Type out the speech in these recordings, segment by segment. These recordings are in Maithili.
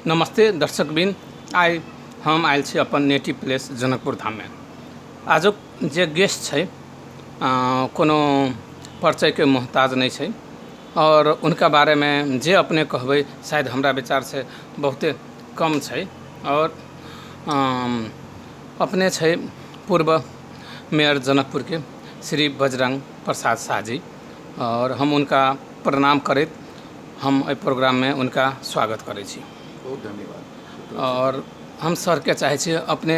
नमस्ते दर्शकवृन्द, आइ हम आयल छी अपन नेटिव प्लेस जनकपुर धाममे। आजुक जे गेस्ट छै कोनो परिचयके मोहताज नहि छै और उनका बारेमे जे अपने कहबै शायद हमरा विचारसँ बहुते कम छै। और अपने छै पूर्व मेयर जनकपुरके श्री बजरंग प्रसाद शाह जी, और हम उनका प्रणाम करैत हम एहि प्रोग्राममे उनका स्वागत करै छी। बहुत धन्यवाद। और हम सरके चाहै छी अपने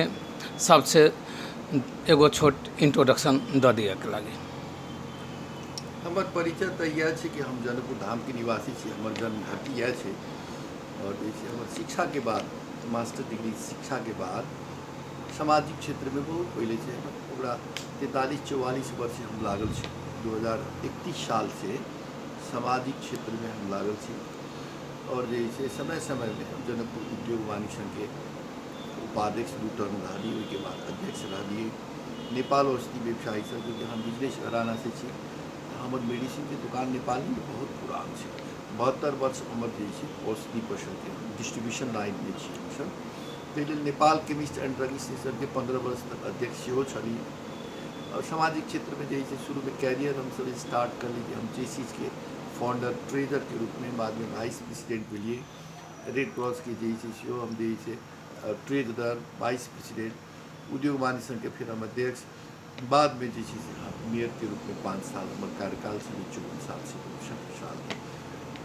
सबसे एगो छोट इंट्रोडक्शन दऽ दिअके लागि। हमर परिचय तऽ इएह छै कि हम जनकपुर धामके निवासी छी, हमर जन्म धरती इएह छै। और जे छै हमर शिक्षाके बाद, मास्टर डिग्री शिक्षाके बाद सामाजिक क्षेत्रमे बहुत पहिले छै, ओकरा 43-44 वर्ष हम लागल छी। 2031 सालसँ सामाजिक क्षेत्रमे हम लागल छी। और जे छै समय समयमे हम जनकपुर उद्योग वाणिज्य संघके उपाध्यक्ष 2 टर्म रहलियै, ओहिके बाद अध्यक्ष रहलियै। नेपाल औषधि व्यवसायी संघ, चूँकि हम बिजनेस घरानासँ छी, हमर मेडिसिनके दुकान नेपालमे बहुत पुरान छै। 72 वर्ष हमर जे छै औषधि पसलके डिस्ट्रीब्यूशन लाइनमे छी हमसब। ताहि लेल नेपाल केमिस्ट एंड ड्रगिस्ट संघके 15 वर्ष तक अध्यक्ष सेहो छलियै। और सामाजिक क्षेत्रमे जे छै शुरूमे कैरियर हमसब स्टार्ट करली कि हम जे चीजके फाउंडर ट्रेजरके रूपमे, बादमे वाइस प्रेसिडेंट भेलियै। रेड क्रॉसके जे छै सेहो हम जे छै ट्रेजरर, वाइस प्रेसिडेंट, उद्योग वाणिज्य संघके फेर हम अध्यक्ष, बादमे जे छै से हम मेयरके रूपमे 5 साल हमर कार्यकाल छलै, 54 सालसँ 59 साल तक।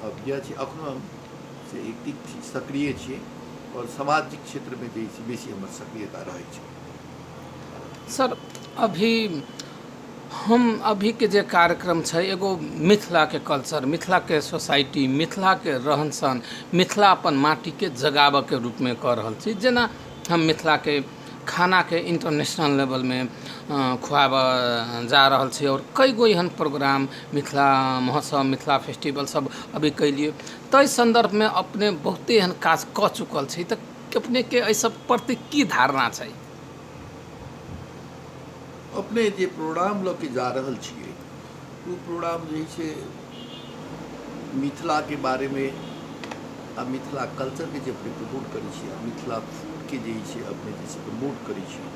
अब इएह छै, अखनो हम से एक्टिव छी, सक्रिय छियै और सामाजिक क्षेत्रमे जे छै बेसी हमर सक्रियता रहै छै। सर, अभी हम अभीके जे कार्यक्रम छै एगो मिथिलाके कल्चर, मिथिलाके सोसाइटी, मिथिलाके रहन सहन, मिथिला अपन माटीके जगाबऽके रूपमे कऽ रहल छी। जेना हम मिथिलाके खानाके इंटरनेशनल लेवलमे खुआबऽ जा रहल छी और कई गो एहन प्रोग्राम मिथिला महोत्सव, मिथिला फेस्टिवल सब अभी कैलियै। ताहि सन्दर्भमे अपने बहुते एहन काज कऽ चुकल छी, तऽ अपनेके एहि सब प्रति की धारणा छै? अपने जे प्रोग्राम लऽ के जा रहल छियै ओ प्रोग्राम जे छै मिथिलाके बारेमे आ मिथिला कल्चरके जे अपने प्रमोट करै छियै, आ मिथिला फूडके जे छै अपने जे छै प्रमोट करै छियै,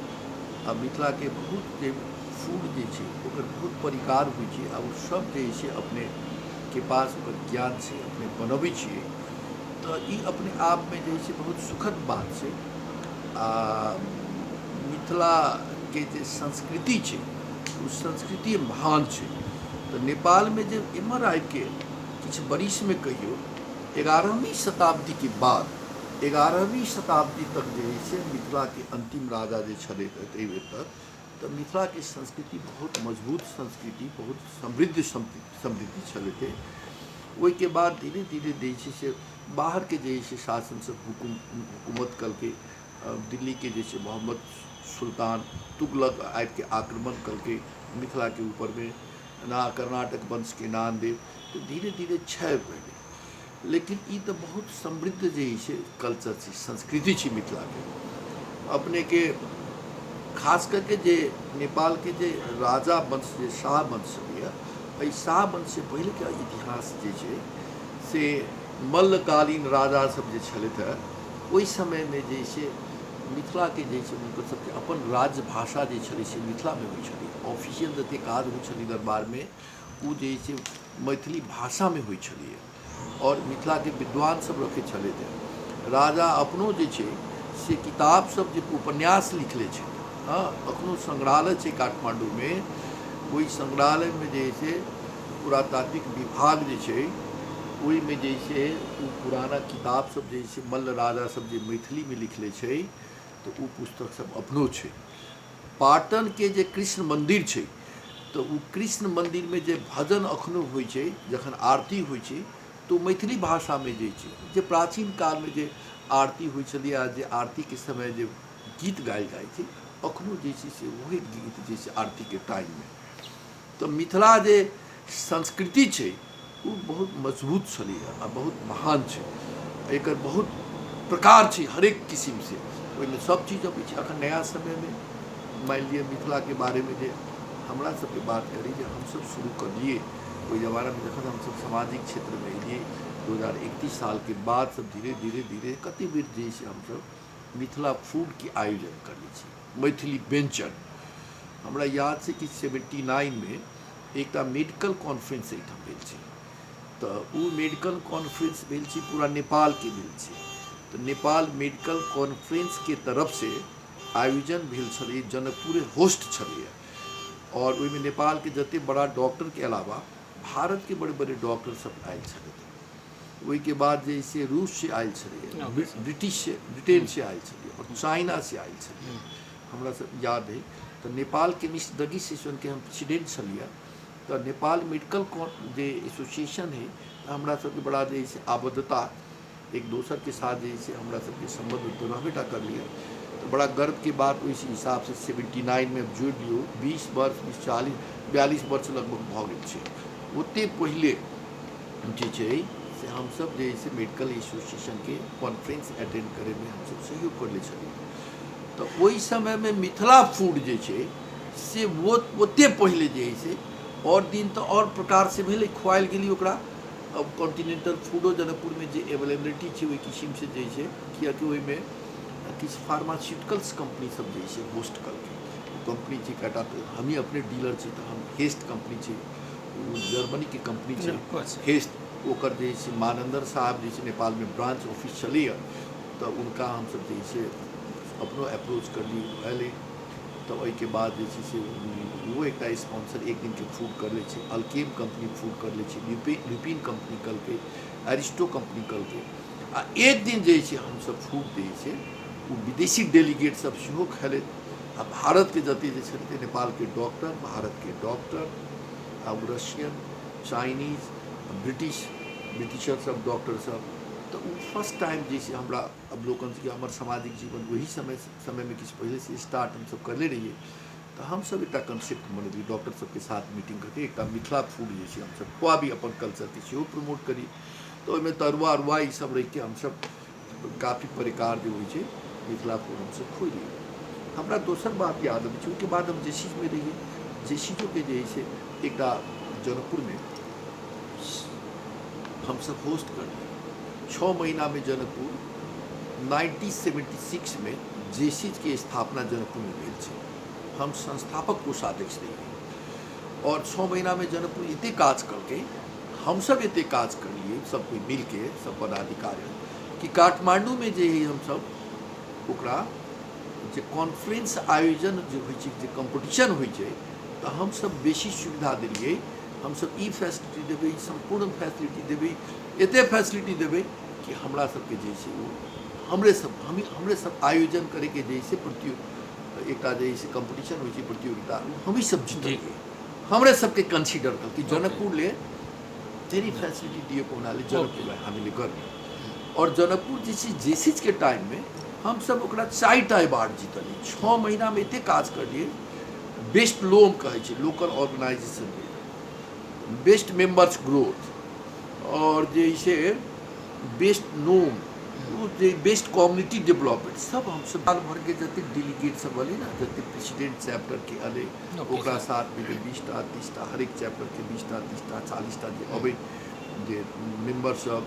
आ मिथिलाके बहुत जे फूड जे छै ओकर बहुत परिकार होइ छै आ ओ सब जे छै अपनेके पास ओकर ज्ञान छै, अपने बनबै छियै, तऽ ई अपने आपमे जे छै बहुत सुखद बात छै। आ मिथिलाके जे संस्कृति छै ओ संस्कृति महान छै। तऽ नेपालमे जे एम्हर आबिके किछु बरिसमे कहियौ 11वीं शताब्दीके बाद 11वीं शताब्दी तक जे है से मिथिलाके अन्तिम राजा जे छलै ताहि बेर तक, तऽ मिथिलाके संस्कृति बहुत मजबूत संस्कृति, बहुत समृद्ध समृद्धि छलै। ओहिके बाद धीरे धीरे जे छै से बाहरके जे छै शासन सब हुकूमत कलकै। दिल्लीके जे छै मोहम्मद सुल्तान तुगलक आबिके आक्रमण कलकै मिथिलाके ऊपरमे, ना कर्नाटक वंशके नानदेव, तऽ धीरे धीरे क्षय भेलै। लेकिन ई तऽ बहुत समृद्ध जे छै कल्चर छै, संस्कृति छै मिथिलाके। अपनेके खास करके जे नेपालके जे राजा वंश, जे शाह वंश यऽ, एहि शाह वंशसँ पहिलेके इतिहास जे छै से मल्लकालीन राजा सब जे छलथि हँ ओहि समयमे जे छै मिथिलाके जे छै हुनकर सबके अपन राज्य भाषा जे छलै से मिथिलामे होइ छलै। ऑफिशियल जतेक काज होइ छलै दरबारमे ओ जे छै मैथिली भाषामे होइ छलैए और मिथिलाके विद्वान सब रखै छलथि। राजा अपनो जे छै से किताब सब जे उपन्यास लिखले छै, हँ अखनो संग्रहालय छै काठमाण्डूमे, ओहि संग्रहालयमे जे छै पुरातात्विक विभाग जे छै ओहिमे जे छै ओ पुराना किताब सब जे छै मल्ल राजा सब जे मैथिलीमे लिखले छै तऽ ओ पुस्तक सब अपनो छै। पाटनके जे कृष्ण मन्दिर छै तऽ ओ कृष्ण मन्दिरमे जे भजन अखनो होइ छै, जखन आरती होइ छै तऽ ओ मैथिली भाषामे जे छै, जे प्राचीन कालमे जे आरती होइ छलै आ जे आरतीके समय जे गीत गायल जाइ छै अखनो जे छै से वही गीत जे छै आरतीके टाइममे। तऽ मिथिला जे संस्कृति छै ओ बहुत मजबूत छलैए आ बहुत महान छै। एकर बहुत प्रकार छै हरेक किसिमसँ, ओहिमे सब चीज अबै छै। अखन नया समयमे मानि लिअ मिथिलाके बारेमे जे हमरा सबके बात करी जे हमसब शुरू करलियै ओहि जमानामे, जखन हमसब सामाजिक क्षेत्रमे एलियै 2031 सालके बाद सब धीरे धीरे धीरे कते बेर जे छै हमसब मिथिला फूडके आयोजन करने छी। मैथिली व्यञ्जन हमरा याद छै कि 79मे एकटा मेडिकल कॉन्फ्रेंस एहिठाम भेल छै, तऽ ओ मेडिकल कॉन्फ्रेंस भेल छै पूरा नेपालके भेल छै। तऽ नेपाल मेडिकल कॉन्फ्रेंसके तरफसँ आयोजन भेल छलै, जनकपुरे होस्ट छलैए आओर ओहिमे नेपालके जतेक बड़ा डॉक्टरके अलावा भारतके बड़े बड़े डॉक्टर सब आयल छलथि। ओहिके बाद जे से रूससँ आयल छलैए, ब्रिटिश ब्रिटेनसँ आयल छलैए आओर चाइनासँ आयल छलैए, हमरा सब याद हइ। तऽ नेपाल केमिस्ट ड्रगिस्ट एसोसिएशनके हम प्रेसिडेंट छलियै। तऽ नेपाल मेडिकल जे एसोसिएशन हइ तऽ हमरा सबके बड़ा जे से आबद्धता एक दोसरके साथ जे से हमरा सबके सम्बन्ध तऽ रहबे टा करलियै। तऽ बड़ा गर्वके बात ओहि हिसाबसँ 79मे जोड़ि लियौ 20 वर्ष 20 40 42 वर्ष लगभग भऽ गेल छै। ओतेक पहिले जे छै से हमसब जे से मेडिकल एसोसिएशनके कॉन्फ्रेंस अटेंड करैमे हमसब सहयोग करले छलियै। तऽ ओहि समयमे मिथिला फूड जे छै से ओतेक पहिले जे हइ से आओर दिन तऽ आओर प्रकारसँ भेलै, खुआएल गेली ओकरा। अब कॉन्टिनेंटल फूडो जनकपुरमे जे अवेलेबिलिटी छै ओहि किसिमसँ जे छै, किएकि ओहिमे किछु फार्मास्यूटिकल्स कम्पनी सब जे छै होस्ट करलकै। ओ कम्पनी छै कएटा, तऽ हमही अपने डीलर छी, तऽ हम हेस्ट कम्पनी छै, ओ जर्मनीके कम्पनी छै हेस्ट, ओकर जे छै मानन्दर साहब जे छै नेपालमे ब्रांच ऑफिस छलैए, तऽ हुनका हमसब जे छै अपनो अप्रोच करली, अयलै। तऽ ओहिके बाद जे छै से ओहो एकटा स्पॉन्सर एक दिनके फूड करले छै, अल्केम कम्पनी फूड करले छै, ल्यूपिन कम्पनी कलकै, एरिस्टो कम्पनी कलकै। आ एक दिन जे छै हमसब फूड दै छै ओ विदेशी डेलीगेट सब सेहो खेलैत, आ भारतके जते जे छलै नेपालके डॉक्टर, भारतके डॉक्टर, आ ओ रशियन, चाइनीज, ब्रिटिशर सब डॉक्टर सब। तऽ ओ फर्स्ट टाइम जे छै हमरा अवलोकन कि हमर सामाजिक जीवन ओही समयमे किछु पहिलेसँ स्टार्ट हमसब करले रहियै। तऽ हमसब एकटा कॉन्सेप्ट बनेलियै, डॉक्टर सबके साथ मीटिंग करके एकटा मिथिला फूड जे छै हमसब खुआबी, अपन कल्चरके सेहो प्रमोट करी। तऽ ओहिमे तरुआ अरुआ ई सब रखिके हमसब काफी प्रकार जे होइ छै मिथिला फूड हमसब खुएलियै। हमरा दोसर बात याद अबै छै, ओहिके बाद हम जेसीजमे रहियै। जेसीजोके जे हइ से एकटा जनकपुरमे हमसब होस्ट करलियै 6 महीनामे। जनकपुर 1976मे जेसीजके स्थापना जनकपुरमे भेल छै, हम संस्थापक कोषाध्यक्ष रहियै। आओर 6 महीनामे जनकपुर एते काज करलकै, हमसब एते काज करलियै सब कोइ मिलके, सब पदाधिकारी, कि काठमाण्डूमे जे हइ हमसब ओकरा जे कॉन्फ्रेंस आयोजन जे होइ छै, जे कॉम्पिटिशन होइ छै, तऽ हमसब बेसी सुविधा देलियै। हमसब ई फैसिलिटी देबै, सम्पूर्ण फैसिलिटी देबै, एते फैसिलिटी देबै कि हमरा सबके जे छै ओ हमरे सब आयोजन करैके जे छै एकटा जे छै कॉम्पिटिशन होइ छै प्रतियोगिता, ओ हमही सब जीतलियै, हमरे सबके कंसिडर करलकै जनकपुर ले धेरै फैसिलिटी दिएको हुनाले जनकपुरलाई हामीले गर्ने। आओर जनकपुर जे छै जेसिजके टाइममे हमसब ओकरा 4टा अवार्ड जितलियै। 6 महीनामे एते काज करलियै। बेस्ट लोम कहै छै लोकल ऑर्गेनाइजेशनके, बेस्ट मेम्बर्स ग्रोथ, आओर जे छै बेस्ट नोम, ओ जे बेस्ट कम्युनिटी डेवलपमेंट, सब हमसब साल भरके जते डेलीगेट सब अलै ने, जते प्रेसिडेंट चैप्टरके अलै, ओकरा साथमे जे 20टा 30टा हरेक चैप्टरके 20टा 30टा 40टा जे अबै जे मेम्बर सब,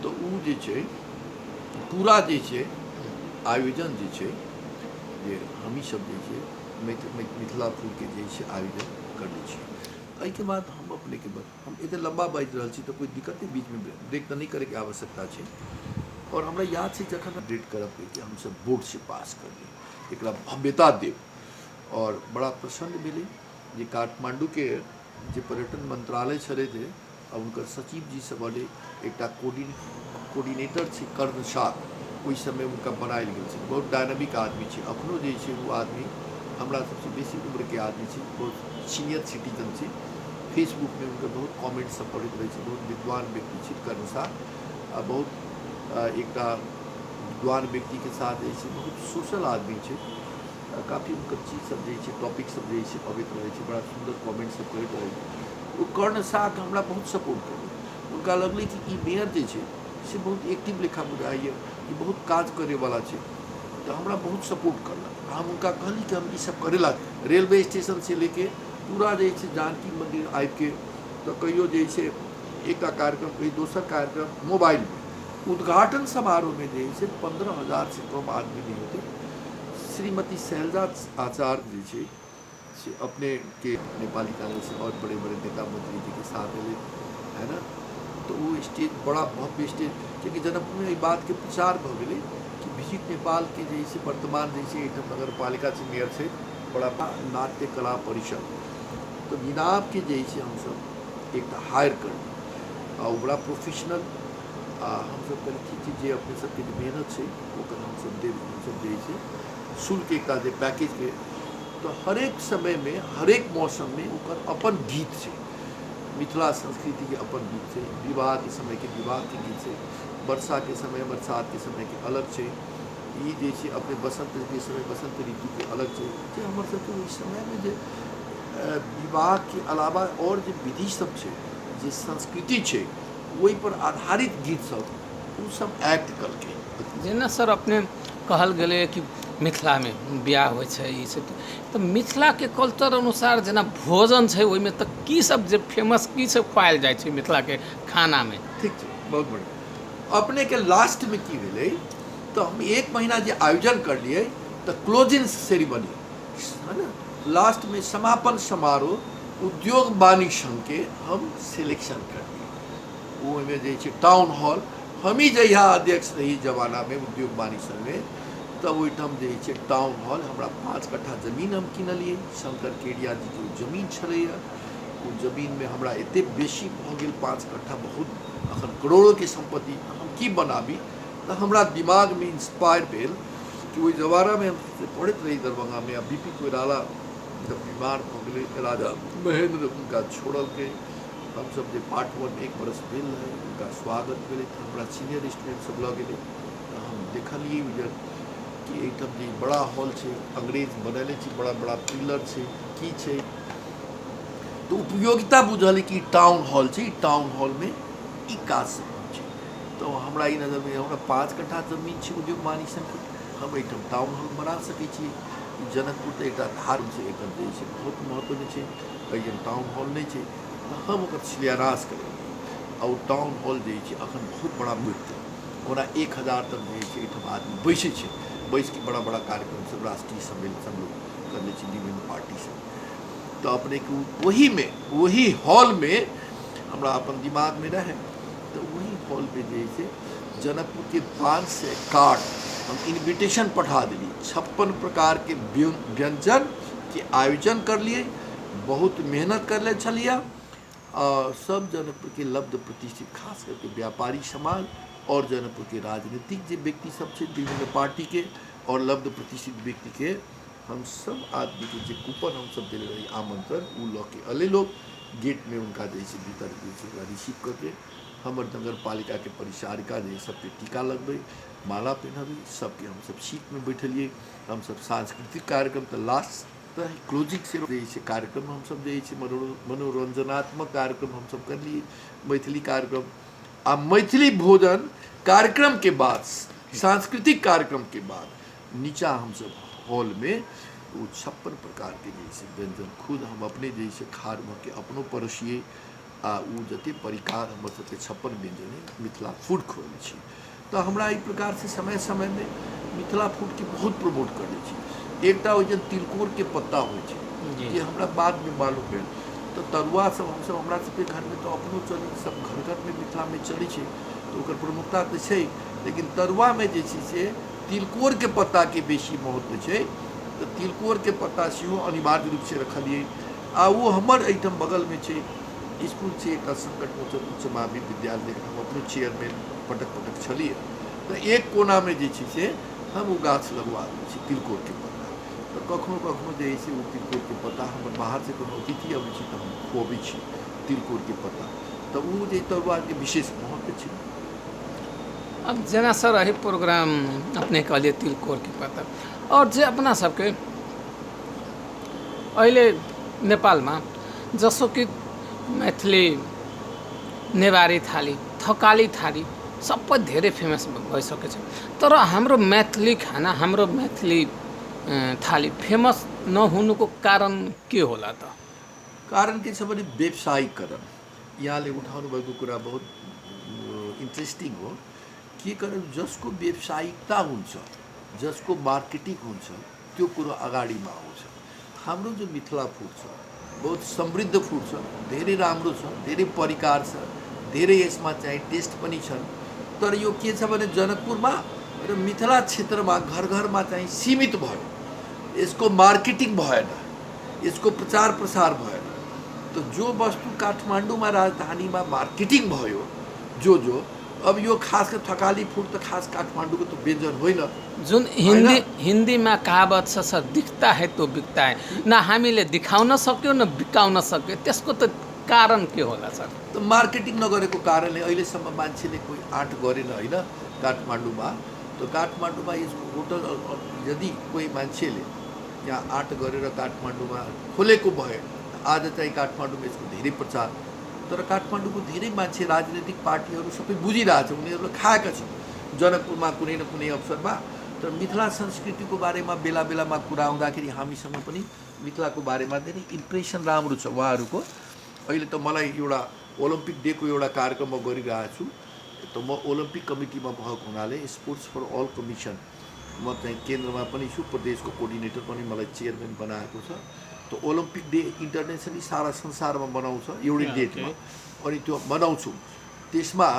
तऽ ओ जे छै पूरा जे छै आयोजन जे छै जे हमही सब जे छै मिथिला फूडके जे छै आयोजन करने छी। एहिके बाद हम अपनेके हम एते लम्बा बाजि रहल छी तऽ कोइ दिक्कत नहि, बीचमे ब्रेक तऽ नहि करैके आवश्यकता छै। आओर हमरा याद छै जखन अपडेट करब कि हमसब बोर्डसँ पास करलियै, एकरा भव्यता देब। आओर बड़ा प्रसन्न भेलै जे काठमाण्डूके जे पर्यटन मंत्रालय छलै थे, आ हुनकर सचिव जी सब अलै, एकटा कोर्डिनेटर छै कर्ण शाह, ओहि समय हुनका बनायल गेल छै। बहुत डायनामिक आदमी छै, अखनो जे छै ओ आदमी हमरा सबसँ बेसी उम्रके आदमी छै, बहुत सीनियर सिटीजन छै। फेसबुकमे हुनकर बहुत कमेंट सब पढ़ैत रहै छै, बहुत विद्वान व्यक्ति छै कर्ण शाह, आ बहुत एकटा विद्वान व्यक्तिके साथ जे छै बहुत सोशल आदमी छै। काफी हुनकर चीज सब जे छै टॉपिक सब जे छै अबैत रहै छै, बड़ा सुन्दर कमेंट सब करैत रहै छै। ओ कर्ण शाहके हमरा बहुत सपोर्ट केलक। हुनका लगलै कि ई मेयर जे छै से बहुत एक्टिव लेखा बुझाइए, ई बहुत काज करैवला छै, तऽ हमरा बहुत सपोर्ट करलक। हम हुनका कहली कि हम ई सब करेला, रेलवे स्टेशन से लेके पूरा जे छै जानकी मन्दिर आबिके, तऽ कहियो जे छै एकटा कार्यक्रम कही, दोसर कार्यक्रम मोबाइलमे उद्घाटन समारोहमे जे है से 15,000 से कम आदमी नहि होतै। श्रीमती शैलजा आचार्य जे छै से अपने के नेपाली कांग्रेस से और बड़े बड़े नेता मंत्री जी के साथ एलै, है ना? तऽ ओ स्टेज बड़ा भव्य स्टेज, कियाकि जनकपुरमे एहि बातके प्रचार भऽ गेलै कि विजिट नेपालके जे है से वर्तमान जे छै एहिठाम नगरपालिका छै, मेयर छै, बड़ा नाट्य कला परिषद। तऽ निनाबके जे है से हमसब एकटा हायर करली आ ओ बड़ा प्रोफेशनल। आ हमसब कहली, ठीक छै, जे अपने सबके जे मेहनत छै ओकर हमसब देब, हमसब जे है से शुल्क एकटा जे पैकेजके। तऽ हरेक समयमे, हरेक मौसममे ओकर अपन गीत छै। मिथिला संस्कृतिके अपन गीत छै, विवाहके समयके विवाहके गीत छै, वर्षाके समय बरसातके समयके अलग छै, ई जे छै अपने बसन्तके समय बसन्त ऋतुके अलग छै। जे हमर सबके ओहि समयमे जे विवाहके अलावा आओर जे विधि सब छै, जे संस्कृति छै, ओहिपर आधारित गीत सब ओ सब एक्ट केलकै। जेना सर, अपने कहल गेलै कि मिथिलामे बियाह होइ छै, ई सब, तऽ मिथिलाके कल्चर अनुसार जेना भोजन छै, ओहिमे तऽ की सब जे फेमस, की सब खुआएल जाइ छै मिथिलाके खानामे? ठीक छै, बहुत बढ़िआँ। अपनेके लास्टमे की भेलै तऽ हम एक महीना जे आयोजन करलियै तऽ क्लोजिंग सेरेमनी है ने, लास्टमे समापन समारोह, उद्योग वाणिज्य संघके हम सिलेक्शन करलियै। ओहिमे जे छै टाउन हॉल, हमही जहिया अध्यक्ष रही जमानामे उद्योग वाणिज्य संघमे, तब ओहिठाम जे छै टाउन हॉल, हमरा 5 कट्ठा जमीन हम किनलियै। शंकर केडिया जीके ओ जमीन छलैए। ओ जमीनमे हमरा एतेक बेसी भऽ गेल, 5 कट्ठा बहुत, अखन करोड़ोके सम्पत्ति। हम की बनाबी? तऽ हमरा दिमागमे इंस्पायर भेल कि ओहि जमानामे हम पढ़ैत रही दरभंगामे आ बी पी कोइराला जब बीमार भऽ गेलै, राजा महेन्द्र हुनका छोड़लकै, हमसब जे पार्ट वन एक बरस भेल रहै, हुनका स्वागत भेलै तऽ हमरा सीनियर स्टूडेंट सब लऽ गेलै। तऽ हम देखलियै जे कि एहिठाम जे बड़ा हॉल छै, अंग्रेज बनेले छै, बड़ा बड़ा पिलर छै, की छै? तऽ उपयोगिता बुझल कि टाउन हॉल छै। ई टाउन हॉलमे ई काज सब होइ छै। तऽ हमरा ई नजरमे, हमरा 5 कट्ठा जमीन छै उद्योग वाणिज्य संघके, हम एहिठाम टाउन हॉल बना सकै छी। जनकपुर तऽ एकटा धर्म छै, एकर जे छै बहुत महत्व छै, एहिठाम टाउन हॉल नहि छै। तऽ हम ओकर शिलान्यास करेलियै आ ओ टाउन हॉल जे छै अखन बहुत बड़ा मृत्यु ओना 1000 तक जे छै एहिठाम आदमी बैसै छै। बैसके बड़ा बड़ा कार्यक्रम सब, राष्ट्रीय सम्मेलन सब लोग कर लै छै विभिन्न पार्टी सब। तऽ अपनेके ओहीमे, वही हॉलमे हमरा अपन दिमागमे रहै, तऽ वही हॉलमे जे है से जनकपुरके 500 कार्ड हम इन्विटेशन पठा देली। 56 प्रकारके व्यञ्जनके आयोजन करलियै, बहुत मेहनत करले छलियै। सब जनकपुरके लब्ध प्रतिष्ठित, खास करके व्यापारी समाज और जनकपुरके राजनीतिक जे व्यक्ति सब छै विभिन्न पार्टीके और लब्ध प्रतिष्ठित व्यक्तिके, हम सब आदमीके जे कूपन हमसब देले रही आमंत्रण, ओ लऽ के अलै लोग गेटमे। हुनका जे छै भीतर जे छै ओकरा रिसीव करके हमर नगर पालिकाके परिचारिका जे सबके टीका लगबै, माला पहिनबै, सबके हमसब सीटमे बैठलियै। हमसब सांस्कृतिक कार्यक्रम तऽ लास्ट तऽ क्लोजिंग से जे छै कार्यक्रम हमसब जे छै मनोरंजनात्मक कार्यक्रम हमसब करलियै, मैथिली कार्यक्रम आ मैथिली भोजन कार्यक्रमके बाद, सांस्कृतिक कार्यक्रमके बाद नीचा हमसब हॉलमे ओ 56 प्रकारके जे छै व्यञ्जन खुद हम अपने जे छै खाड़ भऽ के अपनो परोसियै। आ ओ जते परिकार हमर सबके 56 व्यञ्जन है, मिथिला फूड खुअबै छी। तऽ हमरा एहि प्रकारसँ समय समयमे मिथिला फूडके बहुत प्रमोट करै छी। एकटा होइ छै तिलकोरके पत्ता होइ छै, जे हमरा बादमे मालूम भेल। तऽ तरुआ सब हमसब, हमरा सबके घरमे तऽ अपनो चलै, सब घर घरमे मिथिलामे चलै छै, तऽ ओकर प्रमुखता तऽ छै, लेकिन तरुआमे जे छै से तिलकोरके पत्ताके बेसी महत्व छै। तऽ तिलकोरके पत्ता सेहो अनिवार्य रूपसँ रखलियै। आ ओ हमर एहिठाम बगलमे छै इसकुल छै एकटा, संकट मोचन उच्च माध्यमिक विद्यालय, हम अपनो चेयरमैन पटक पटक छलियै। तऽ एक कोनामे जे छै से हम ओ गाछ लगवा दै छी तिलकोरके पत्ता। तऽ कखनो कखनो जे है से ओ तिलकोरके पत्ता हमर बाहरसँ कोनो अतिथि अबै छै तऽ हम खुअबै छी तिलकोरके पत्ता। तऽ ओ जे तरुआके विशेष महत्व छै। अब जेना सर, एहि प्रोग्राम अपने कहलियै तिलकोरके पत्ता, आओर जे अपना सबके अहिले नेपालमा जसो कि मैथिली, नेवारी थाली, थकाली थाली सबै धेरै फेमस भइसकेको छ, तर हाम्रो मैथिली खाना, हाम्रो मैथिली थाली फेमस नहुनुको कारण के होला त? कारण के छ भने व्यवसायीकरण। यहाँले उठाउनु भएको कुरा बहुत इन्ट्रेस्टिङ हो। के कारण जसको व्यावसायिकता हुन्छ, जसको मार्केटिङ हुन्छ, त्यो कुरो अगाडिमा आउँछ। हाम्रो जो मिथिला फुड छ बहुत समृद्ध फुड छ, धेरै राम्रो छ, धेरै परिकार छ, धेरै यसमा चाहिँ टेस्ट पनि छन्। तर यो के छ भने जनकपुरमा र मिथिला क्षेत्रमा घर घरमा चाहिँ सीमित भयो, यसको मार्केटिङ भएन, यसको प्रचार प्रसार भएन। त जो वस्तु काठमाडौँमा राजधानीमा मार्केटिङ भयो, जो जो अब यो खास थकाली फुड त खास काठमाडौँको त व्यञ्जन होइन। जुन हिन्दीमा कहावत छ सर, दिखता है तो बिकता है, न हामीले देखाउन सक्यो न बिकाउन सक्यो, त्यसको त कारण के होला सर? त मार्केटिङ नगरेको कारणले अहिलेसम्म मान्छेले कोही आँट गरेन होइन काठमाडौँमा। त काठमाडौँमा यसको होटल यदि कोही मान्छेले यहाँ आँट गरेर काठमाडौँमा खोलेको भए आज चाहिँ काठमाडौँमा यसको धेरै प्रचार। तर काठमाडौँको धेरै मान्छे राजनीतिक पार्टीहरू सबै बुझिरहेछ, उनीहरूले खाएका छन् जनकपुरमा कुनै न कुनै अवसरमा। तर मिथिला संस्कृतिको बारेमा बेला बेलामा कुरा आउँदाखेरि हामीसँग पनि मिथिलाको बारेमा धेरै इम्प्रेसन राम्रो छ उहाँहरूको। अहिले त मलाई एउटा ओलम्पिक डेको एउटा कार्यक्रम म गरिरहेको छु, त म ओलम्पिक कमिटीमा भएको हुनाले स्पोर्ट्स फर अल कमिसन म चाहिँ केन्द्रमा पनि छु, प्रदेशको कोअर्डिनेटर पनि मलाई चेयरम्यान बनाएको छ। त ओलम्पिक डे इन्टरनेसनली सारा संसारमा मनाउँछ एउटै डेटमा, अनि त्यो मनाउँछु। त्यसमा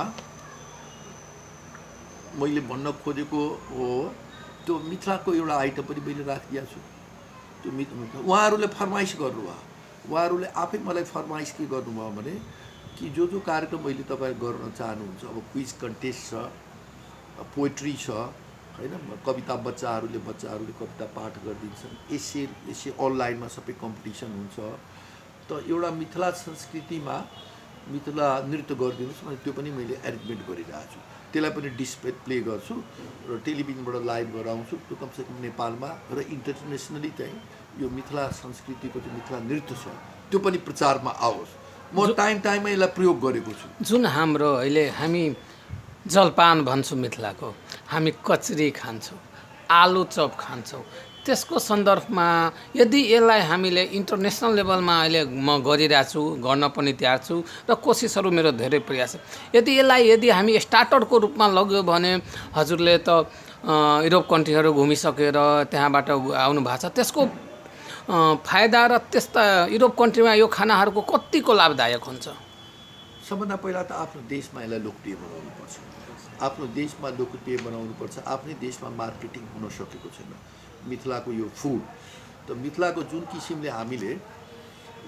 मैले भन्न खोजेको हो त्यो मिथिलाको एउटा आइटम पनि मैले राखिदिएको छु। त्यो उहाँहरूले फरमाइस गर्नुभयो, उहाँहरूले आफै मलाई फरमाइस के गर्नुभयो भने कि जो जो कार्यक्रम मैले तपाईँ गर्न चाहनुहुन्छ, अब क्विज कन्टेस्ट छ, पोएट्री छ होइन, कविता बच्चाहरूले कविता पाठ गरिदिन्छन्, एसे एसे अनलाइनमा सबै कम्पिटिसन हुन्छ। त एउटा मिथिला संस्कृतिमा मिथिला नृत्य गरिदिनुहोस् भने त्यो पनि मैले एरेन्जमेन्ट गरिरहेको छु, त्यसलाई पनि डिस्प्ले प्ले गर्छु र टेलिभिजनबाट लाइभ गराउँछु। त्यो कमसेकम नेपालमा र इन्टरनेसनली चाहिँ यो मिथिला संस्कृतिको चाहिँ मिथिला नृत्य छ त्यो पनि प्रचारमा आओस्। म टाइम टाइममा यसलाई प्रयोग गरेको छु। जुन हाम्रो अहिले हामी जलपान भन्छौँ मिथिलाको, हामी कचरी खान्छौँ, आलु चप खान्छौँ, त्यसको सन्दर्भमा यदि यसलाई हामीले इन्टरनेसनल लेभलमा अहिले म गरिरहेको छु, गर्न पनि तयार छु र कोसिसहरू मेरो धेरै प्रयास छ। यदि यसलाई यदि हामी स्टार्टरको रूपमा लग्यो भने, हजुरले त युरोप कन्ट्रीहरू घुमिसकेर त्यहाँबाट आउनु भएको छ, त्यसको फाइदा र त्यस्ता युरोप कन्ट्रीमा यो खानाहरूको कतिको लाभदायक हुन्छ? सबभन्दा पहिला त आफ्नो देशमा यसलाई लोकप्रिय बनाउनुपर्छ, आफ्नो देशमा लोकप्रिय बनाउनुपर्छ। आफ्नै देशमा मार्केटिङ हुन सकेको छैन मिथिलाको यो फुड। त मिथिलाको जुन किसिमले हामीले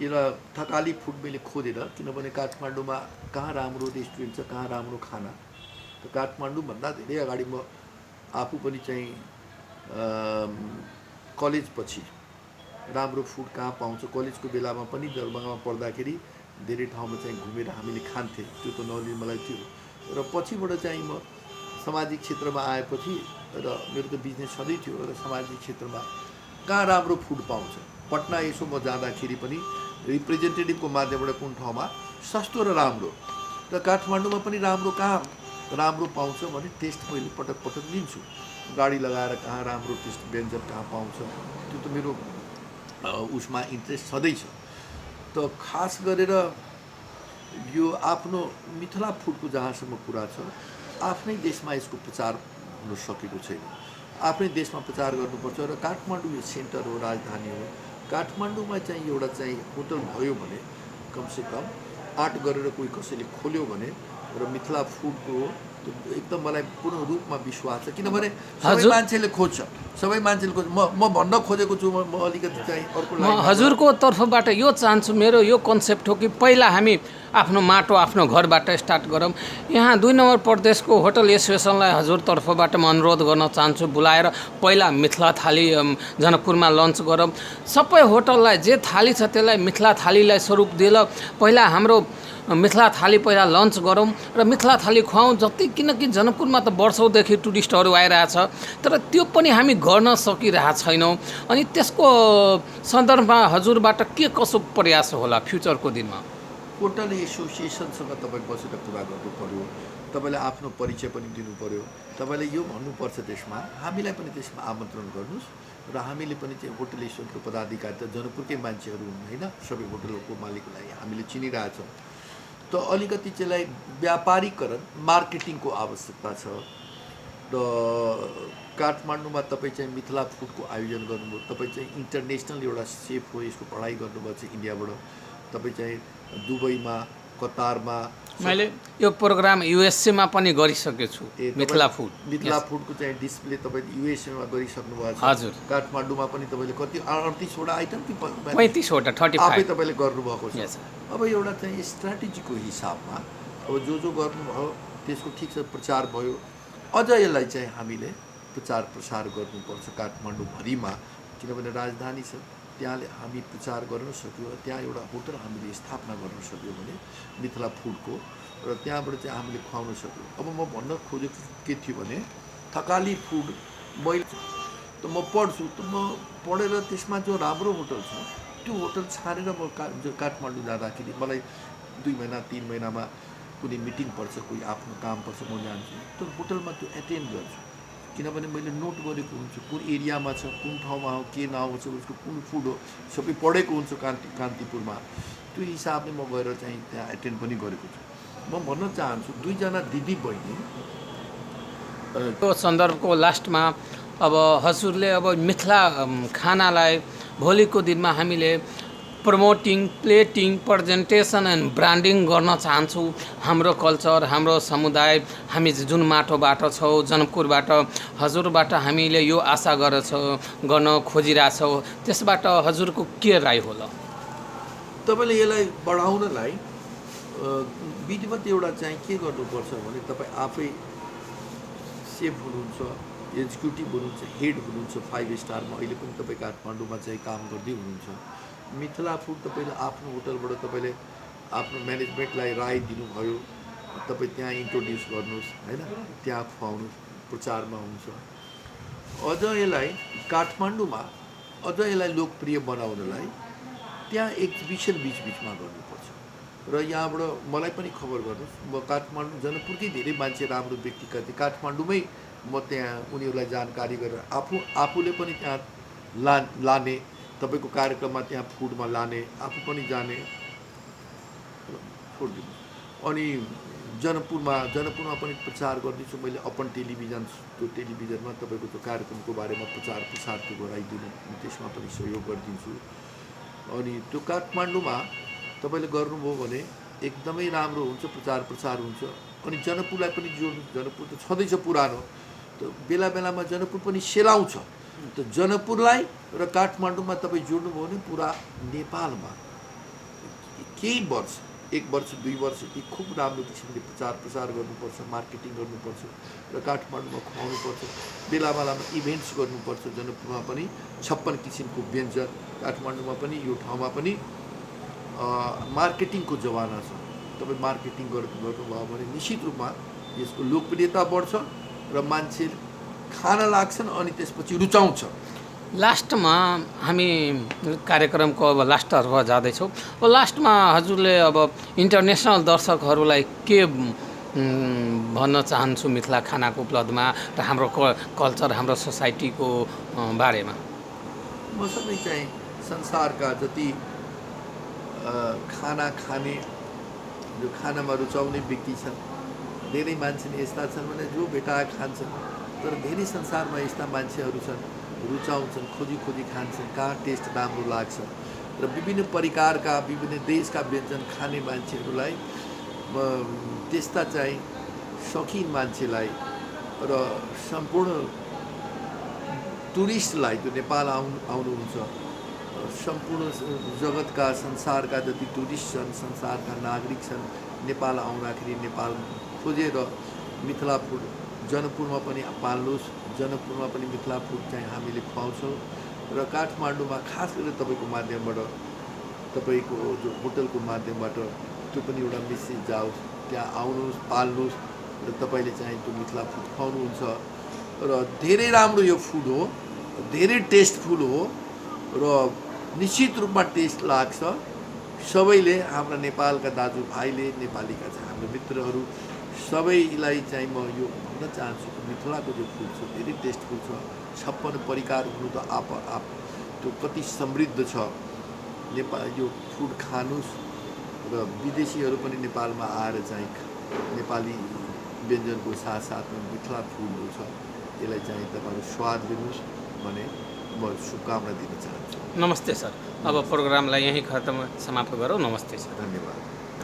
यसलाई थकाली फुड मैले खोजेर, किनभने काठमाडौँमा कहाँ राम्रो रेस्टुरेन्ट छ, कहाँ राम्रो खाना, त काठमाडौँभन्दा धेरै अगाडि म आफू पनि चाहिँ कलेजपछि राम्रो फुड कहाँ पाउँछ, कलेजको बेलामा पनि दरभङ्गामा पढ्दाखेरि धेरै ठाउँमा चाहिँ घुमेर हामीले खान्थे, त्यो त नलेज मलाई थियो। र पछिबाट चाहिँ म सामाजिक क्षेत्रमा आएपछि, र मेरो त बिजनेस छँदै थियो, र सामाजिक क्षेत्रमा कहाँ राम्रो फुड पाउँछ, पटना यसो म जाँदाखेरि पनि रिप्रेजेन्टेटिभको माध्यमबाट कुन ठाउँमा सस्तो र राम्रो, र काठमाडौँमा पनि राम्रो कहाँ राम्रो पाउँछ भने टेस्ट मैले पटक पटक लिन्छु, गाडी लगाएर कहाँ राम्रो टेस्ट व्यञ्जन कहाँ पाउँछ, त्यो त मेरो उसमा इन्ट्रेस्ट छँदैछ। त खास गरेर यो आफ्नो मिथिला फुडको जहाँसम्म कुरा छ, आफ्नै देशमा यसको प्रचार हुन सकेको छैन, आफ्नै देशमा प्रचार गर्नुपर्छ। र काठमाडौँ यो सेन्टर हो, राजधानी हो, काठमाडौँमा चाहिँ एउटा चाहिँ होटल भयो भने कमसेकम आँट गरेर कोही कसैले खोल्यो भने र मिथिला फुडको एकदम मलाई पूर्ण रूपमा विश्वास छ, किनभने सबै मान्छेले खोज्छ, सबै मान्छेले खोज्छ। म भन्न खोजेको छु, म अलिकति चाहिँ अर्को म हजुरको तर्फबाट यो चाहन्छु, मेरो यो कन्सेप्ट हो कि पहिला हामी आफ्नो माटो आफ्नो घरबाट स्टार्ट गरौँ। यहाँ 2 नम्बर प्रदेशको होटल एसोसिएसनलाई हजुर तर्फबाट म अनुरोध गर्न चाहन्छु, बोलाएर पहिला मिथिला थाली जनकपुरमा लन्च गरौँ। सबै होटललाई जे थाली छ त्यसलाई मिथिला थालीलाई स्वरूप दिएर पहिला हाम्रो मिथिला थाली पहिला लन्च गरौँ र मिथिला थाली खुवाउँ जति, किनकि जनकपुरमा त वर्षौँदेखि टुरिस्टहरू आइरहेछ, तर त्यो पनि हामी गर्न सकिरहेको छैनौँ। अनि त्यसको सन्दर्भमा हजुरबाट के कसो प्रयास होला फ्युचरको दिनमा? होटल एसोसिएसनसँग तपाईँ बसेर कुरा गर्नु पर्यो, तपाईँले आफ्नो परिचय पनि दिनु पर्यो, तपाईँले यो भन्नुपर्छ त्यसमा, हामीलाई पनि त्यसमा आमन्त्रण गर्नुहोस् र हामीले पनि चाहिँ होटल एसोसिएसनको पदाधिकारी त जनकपुरकै मान्छेहरू हुन् होइन, सबै होटलको मालिकलाई हामीले चिनिरहेछौँ। त अलिकति त्यसलाई व्यापारीकरण, मार्केटिङको आवश्यकता छ। र काठमाडौँमा तपाईँ चाहिँ मिथिला फुडको आयोजन गर्नुभयो, तपाईँ चाहिँ इन्टरनेसनल एउटा सेफ हो, यसको पढाइ गर्नुभएको छ इन्डियाबाट, तपाईँ चाहिँ दुबईमा, कतारमा। मैले यो प्रोग्राम युएसएमा पनि गरिसकेको छु। मिथिला फुड। मिथिला फुडको चाहिँ डिस्प्ले तपाईँ युएसएमा गरिसक्नु भएको छ। हजुर। काठमाडौँमा पनि तपाईँले कति 38वटा आइटम कि 35वटा, 35 आफै तपाईँले गर्नुभएको छ। अब एउटा चाहिँ स्ट्राटेजीको हिसाबमा अब जो जो गर्नुभयो त्यसको ठिक छ, प्रचार भयो। अझ यसलाई चाहिँ हामीले प्रचार प्रसार गर्नुपर्छ काठमाडौँभरिमा, किनभने राजधानी छ, त्यहाँले हामी प्रचार गर्न सक्यो, त्यहाँ एउटा होटल हामीले स्थापना गर्न सक्यो भने मिथिला फुडको, र त्यहाँबाट चाहिँ हामीले खुवाउन सक्यो। अब म भन्न खोजेको के थियो भने थकाली फुड मैले त म पढ्छु, त म पढेर त्यसमा जो राम्रो होटल छ त्यो होटल छानेर म काठमाडौँ जाँदाखेरि मलाई 2 महिना 3 महिनामा कुनै मिटिङ पर्छ, कोही आफ्नो काम पर्छ, म जान्छु, तर होटलमा त्यो एटेन्ड गर्छु, किनभने मैले नोट गरेको हुन्छु कुन एरियामा छ, कुन ठाउँमा हो, के नाउँ छ उसको, कुन फुड हो, सबै पढेको हुन्छु कान्तिपुरमा। त्यो हिसाबले म गएर चाहिँ त्यहाँ एटेन्ड पनि गरेको छु। म भन्न चाहन्छु 2जना दिदी बहिनी त्यो सन्दर्भको लास्टमा अब हजुरले अब मिथिला खानालाई भोलिको दिनमा हामीले promoting, plating, presentation and branding गर्न चाहन्छौँ। हाम्रो कल्चर, हाम्रो समुदाय, हामी जुन माटोबाट छौँ, जनकपुरबाट, हजुरबाट हामीले यो आशा गर्छौँ, गर्न खोजिरहेछौँ, त्यसबाट हजुरको के राय होला? तपाईँले यसलाई बढाउनलाई विधिवत एउटा चाहिँ के गर्नुपर्छ भने तपाईँ आफै सेफ हुनुहुन्छ, एक्जिक्युटिभ हुनुहुन्छ, हेड हुनुहुन्छ 5 स्टारमा, अहिले पनि तपाईँ काठमाडौँमा चाहिँ काम गर्दै हुनुहुन्छ। मिथिला फुड तपाईँले आफ्नो होटलबाट तपाईँले आफ्नो म्यानेजमेन्टलाई राय दिनुभयो, तपाईँ त्यहाँ इन्ट्रोड्युस गर्नुहोस्, होइन, त्यहाँ खुवाउनुहोस्, प्रचारमा हुन्छ। अझ यसलाई काठमाडौँमा अझ यसलाई लोकप्रिय बनाउनलाई त्यहाँ एक्जिबिसन बिचबिचमा गर्नुपर्छ। र यहाँबाट मलाई पनि खबर गर्नुहोस्, म काठमाडौँ जनकपुरकै धेरै मान्छे राम्रो व्यक्तिका थिए काठमाडौँमै, म त्यहाँ उनीहरूलाई जानकारी गरेर आफूले पनि त्यहाँ लाने, तपाईँको कार्यक्रममा त्यहाँ फुडमा लाने, आफू पनि जाने, छोडिदिनु। अनि जनकपुरमा पनि प्रचार गर्दैछु मैले अपन टेलिभिजन, त्यो टेलिभिजनमा तपाईँको त्यो कार्यक्रमको बारेमा प्रचार प्रसार त्यो गराइदिनु, त्यसमा पनि सहयोग गरिदिन्छु। अनि त्यो काठमाडौँमा तपाईँले गर्नुभयो भने एकदमै राम्रो हुन्छ, प्रचार प्रसार हुन्छ। अनि जनकपुरलाई पनि जोड्नु, जनकपुर त छँदैछ पुरानो, त बेला बेलामा जनकपुर पनि सेलाउँछ, त जनकपुरलाई र काठमाडौँमा तपाईँ जोड्नुभयो भने पुरा नेपालमा केही वर्ष, 1 वर्ष 2 वर्ष खुब राम्रो किसिमले प्रचार प्रसार गर्नुपर्छ, मार्केटिङ गर्नुपर्छ र काठमाडौँमा खुवाउनुपर्छ, बेला बेलामा इभेन्ट्स गर्नुपर्छ। जनकपुरमा पनि 56 किसिमको व्यञ्जन, काठमाडौँमा पनि यो ठाउँमा पनि मार्केटिङको जमाना छ। तपाईँ मार्केटिङ गर्नुभयो भने निश्चित रूपमा यसको लोकप्रियता बढ्छ र मान्छे खान लाग्छन्, अनि त्यसपछि रुचाउँछ। लास्टमा हामी कार्यक्रमको अब लास्टतर्फ जाँदैछौँ। अब लास्टमा हजुरले अब इन्टरनेसनल दर्शकहरूलाई के भन्न चाहन्छु मिथिला खानाको उपलब्धमा र हाम्रो कल्चर, हाम्रो सोसाइटीको बारेमा? म सबै चाहिँ संसारका जति खाना खाने, जो खानामा रुचाउने व्यक्ति छन्, धेरै मान्छे यस्ता छन् भने जो भेटाए खान्छन्, तर धेरै संसारमा यस्ता मान्छेहरू छन् रुचाउँछन्, खोजी खोजी खान्छन्, कहाँ टेस्ट राम्रो लाग्छ। र विभिन्न प्रकारका विभिन्न देशका व्यञ्जन खाने मान्छेहरूलाई, त्यस्ता चाहिँ शौकिन मान्छेलाई र सम्पूर्ण टुरिस्टलाई जो नेपाल आउनुहुन्छ, सम्पूर्ण जगतका संसारका जति टुरिस्ट छन्, संसारका नागरिक छन्, नेपाल आउँदाखेरि नेपाल खोजेर मिथिला फुड जनकपुरमा पनि पाल्नुहोस्, जनकपुरमा पनि मिथिला फुड चाहिँ हामीले खुवाउँछौँ। र काठमाडौँमा खास गरेर तपाईँको माध्यमबाट, तपाईँको जो होटलको माध्यमबाट त्यो पनि एउटा मेसेज जाओस्, त्यहाँ आउनुहोस्, पाल्नुहोस् र तपाईँले चाहिँ त्यो मिथिला फुड खुवाउनुहुन्छ। र धेरै राम्रो यो फुड हो, धेरै टेस्टफुल हो र निश्चित रूपमा टेस्ट लाग्छ। सबैले, हाम्रा नेपालका दाजुभाइले, नेपालीका चाहिँ हाम्रो मित्रहरू सबैलाई चाहिँ म यो भन्न चाहन्छु कि मिथिलाको जो फुड छ धेरै टेस्टफुल छ। 56 परिकार हुनु त आप त्यो कति समृद्ध छ। नेपाल यो फुड खानुहोस् र विदेशीहरू पनि नेपालमा आएर चाहिँ नेपाली व्यञ्जनको साथसाथमा मिथिला फुडहरू छ, यसलाई चाहिँ तपाईँहरू स्वाद लिनुहोस् भने म शुभकामना दिन चाहन्छु। नमस्ते सर, अब प्रोग्रामलाई यहीँ खत्म समाप्त गरौँ। नमस्ते सर। धन्यवाद।